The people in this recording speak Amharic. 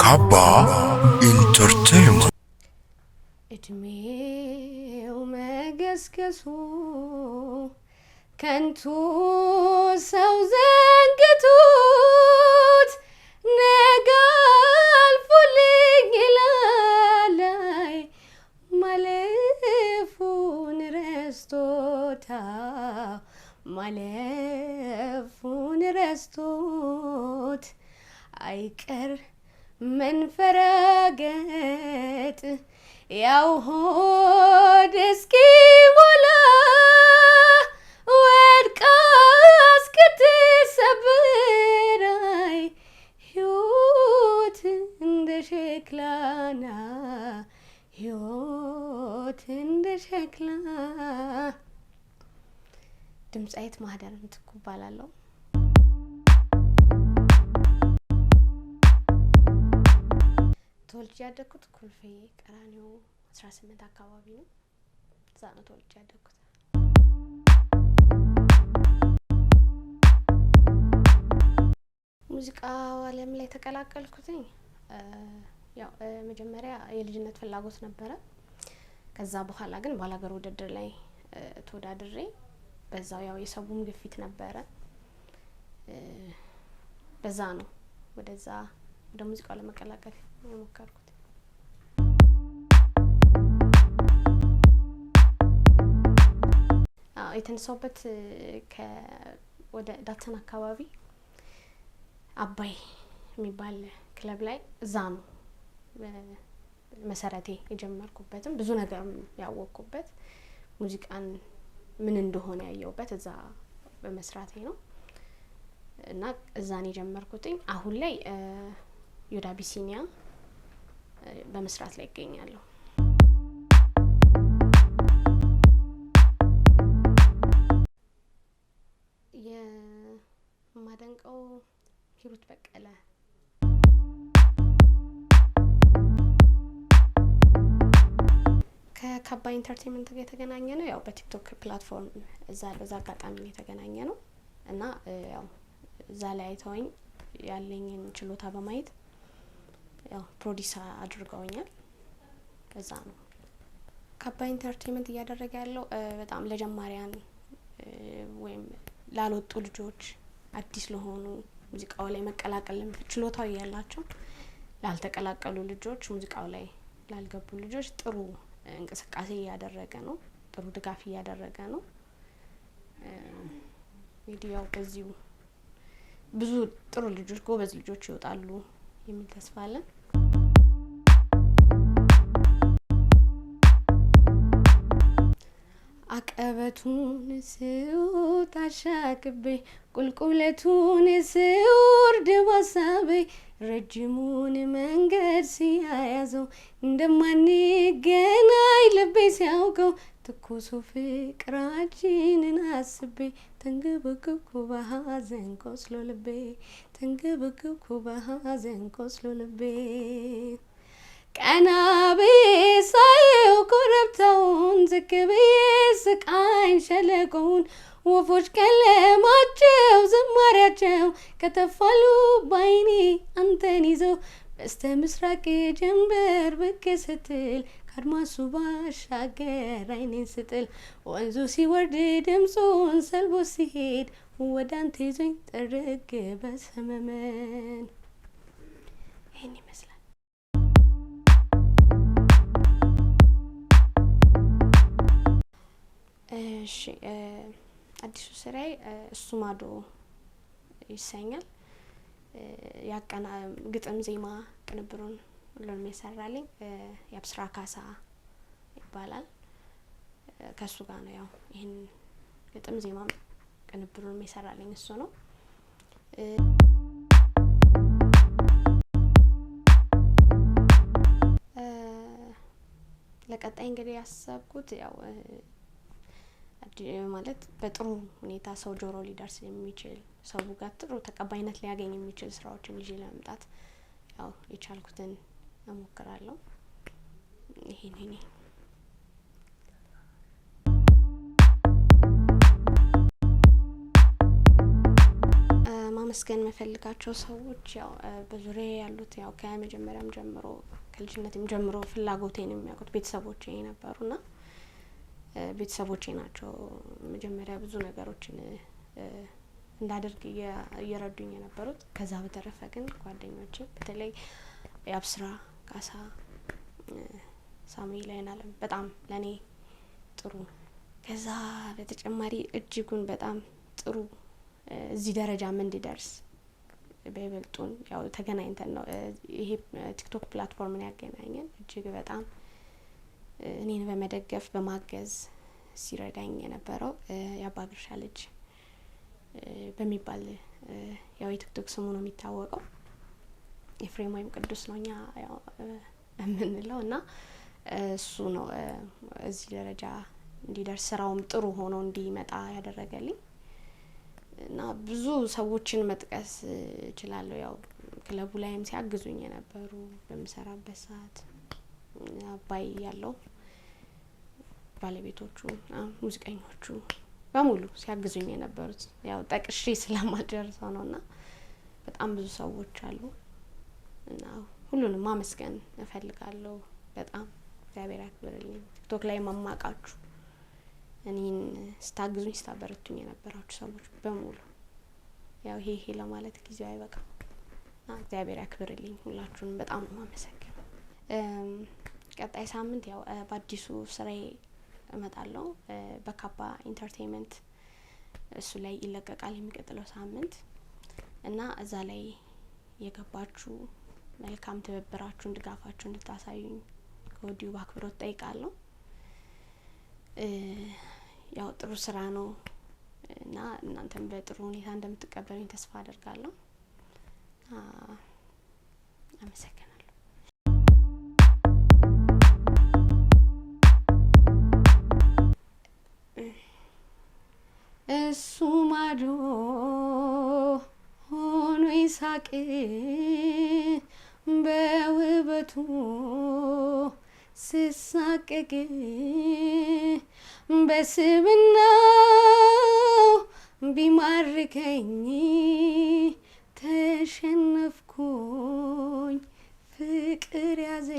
ካባ Entertainment። እድሜው መገስገሱ ከንቱ ሰው ዘንግቶት ነገ አልፎልኝ ይላል ማለፉን ረስቶታ ማለፉን ረስቶት አይቀር መንፈራገጥ ያው ሆድ እስኪሞላ ወድቃ እስክትሰበር አይ ሕይወት እንደ ሸክላና ሕይወት እንደ ሸክላ። ድምፃዊት ማህደር ምትኩ እባላለሁ። ተወልጄ ያደግኩት ኮልፌ ቀራኒዮ 18 አካባቢ ነው። እዛ ነው ተወልጄ ያደግኩት። ሙዚቃው ዓለም ላይ የተቀላቀልኩትኝ ያው መጀመሪያ የልጅነት ፍላጎት ነበረ። ከዛ በኋላ ግን ባላገር ውድድር ላይ ተወዳድሬ በዛው ያው የሰውም ግፊት ነበረ። በዛ ነው ወደዛ ወደ ሙዚቃው ለመቀላቀል የሞከርኩት። አዎ የተነሳሁበት ወደ ዳትሰን አካባቢ አባይ የሚባል ክለብ ላይ እዛ ነው መሰረቴ የጀመርኩበትም ብዙ ነገር ያወቅኩበት ሙዚቃን ምን እንደሆነ ያየሁበት እዛ በመስራቴ ነው። እና እዛ ነው የጀመርኩትኝ። አሁን ላይ ዮድ አቢሲኒያ በመስራት ላይ እገኛለሁ። የማደንቀው ሂሩት በቀለ። ከካባ Entertainment ጋር የተገናኘ ነው። ያው በቲክቶክ platform እዛ በዛ አጋጣሚ ነው የተገናኘ ነው እና ያው እዛ ላይ አይተውኝ ያለኝን ችሎታ በማየት ያው produce አድርገውኛል። እዛ ነው ካባ Entertainment እያደረገ ያለው በጣም ለጀማሪያን ወይም ላልወጡ ልጆች፣ አዲስ ለሆኑ ሙዚቃው ላይ መቀላቀል ችሎታው ያላቸው ላልተቀላቀሉ ልጆች፣ ሙዚቃው ላይ ላልገቡ ልጆች ጥሩ እንቅስቃሴ እያደረገ ነው። ጥሩ ድጋፍ እያደረገ ነው። እንግዲህ ያው በዚሁ ብዙ ጥሩ ልጆች፣ ጎበዝ ልጆች ይወጣሉ የሚል ተስፋ አለን። አቀበቱን ስወጣ አሻቅቤ ቁልቁለቱን ስወርድ ባሳቤ ረጅሙን መንገድ ሲያያዘው እንደማንገናኝ ልቤ ሲያውቀው ትኩሱ ፍቅራችንን አስቤ ተንገበገብኩ በሀዘን ቆስሎ ልቤ ተንገበገብኩ በሀዘን ቆስሎ ልቤ። ቀና ብዬ ሳየው ኮረብታውን ዝቅ ብዬ ስቃኝ ሸለቆውን ወፎች ቀለማቸው ዝማሪያቸው ከተፋሉ ባይኔ አንተን ይዘው በስተ ምስራቅ ጀንበር ብቅ ስትል ከአድማሱ ባሻገር አይኔን ስጥል ወንዙ ሲወርድ ድምፁን ሰልቦ ሲሄድ ወደ አንተ ይዞኝ ጥርግ በሰመመን። ይህን ይመስላል። እሺ አዲሱ ስራዬ እሱ ማዶ ይሰኛል። ያቀና ግጥም፣ ዜማ፣ ቅንብሩን ሁሉንም የሰራልኝ የአብስራ ካሳ ይባላል። ከእሱ ጋር ነው ያው ይህን ግጥም ዜማ ቅንብሩን የሰራልኝ እሱ ነው። ለቀጣይ እንግዲህ ያሰብኩት ያው ማለት በጥሩ ሁኔታ ሰው ጆሮ ሊደርስ የሚችል ሰው ጋር ጥሩ ተቀባይነት ሊያገኝ የሚችል ስራዎችን ይዤ ለመምጣት ያው የቻልኩትን እሞክራለሁ። ይሄን ይሄ ማመስገን የምፈልጋቸው ሰዎች ያው በዙሪያዬ ያሉት፣ ያው ከመጀመሪያም ጀምሮ፣ ከልጅነትም ጀምሮ ፍላጎቴን የሚያውቁት ቤተሰቦቼ ነበሩና ቤተሰቦቼ ናቸው መጀመሪያ ብዙ ነገሮችን እንዳደርግ እየረዱኝ የነበሩት። ከዛ በተረፈ ግን ጓደኞቼ፣ በተለይ የአብስራ ካሳ፣ ሳሙኤል አይናለም በጣም ለእኔ ጥሩ። ከዛ በተጨማሪ እጅጉን በጣም ጥሩ እዚህ ደረጃም እንድደርስ በይበልጡን ያው ተገናኝተን ነው፣ ይሄ ቲክቶክ platform ን ያገናኘን፣ እጅግ በጣም እኔን በመደገፍ በማገዝ ሲረዳኝ የነበረው የአባ ግርሻ ልጅ በሚባል ያው የቲክቶክ ስሙ ነው የሚታወቀው። ኤፍሬም ወይም ቅዱስ ነው እኛ ያው የምንለው። እና እሱ ነው እዚህ ደረጃ እንዲደርስ፣ ስራውም ጥሩ ሆኖ እንዲመጣ ያደረገልኝ። እና ብዙ ሰዎችን መጥቀስ እችላለሁ። ያው ክለቡ ላይም ሲያግዙኝ የነበሩ፣ በምሰራበት ሰዓት አባይ ያለው ባለቤቶቹ፣ ሙዚቀኞቹ በሙሉ ሲያግዙኝ የነበሩት፣ ያው ጠቅሼ ስለማልጨርሰው ነው። እና በጣም ብዙ ሰዎች አሉ እና ሁሉንም ማመስገን እፈልጋለሁ። በጣም እግዚአብሔር ያክብርልኝ። ቲክቶክ ላይ ማማቃችሁ፣ እኔን ስታግዙኝ ስታበረቱኝ የነበራችሁ ሰዎች በሙሉ፣ ያው ይሄ ይሄ ለማለት ጊዜው አይበቃም እና እግዚአብሔር ያክብርልኝ። ሁላችሁንም በጣም ነው የማመሰግነው። ቀጣይ ሳምንት ያው በአዲሱ ስራዬ እመጣለሁ። በካባ Entertainment እሱ ላይ ይለቀቃል የሚቀጥለው ሳምንት። እና እዛ ላይ የገባችሁ መልካም ትብብራችሁን፣ ድጋፋችሁን እንድታሳዩኝ ከወዲሁ በአክብሮት ጠይቃለሁ። ያው ጥሩ ስራ ነው እና እናንተም በጥሩ ሁኔታ እንደምትቀበሉኝ ተስፋ አደርጋለሁ። አመሰግናለሁ። እሱ ማዶ ሆኖ ይሳቅ፣ በውበቱ ስሳቀቅ፣ በስብናው ቢማርከኝ ተሸነፍኩኝ፣ ፍቅር ያዘኝ።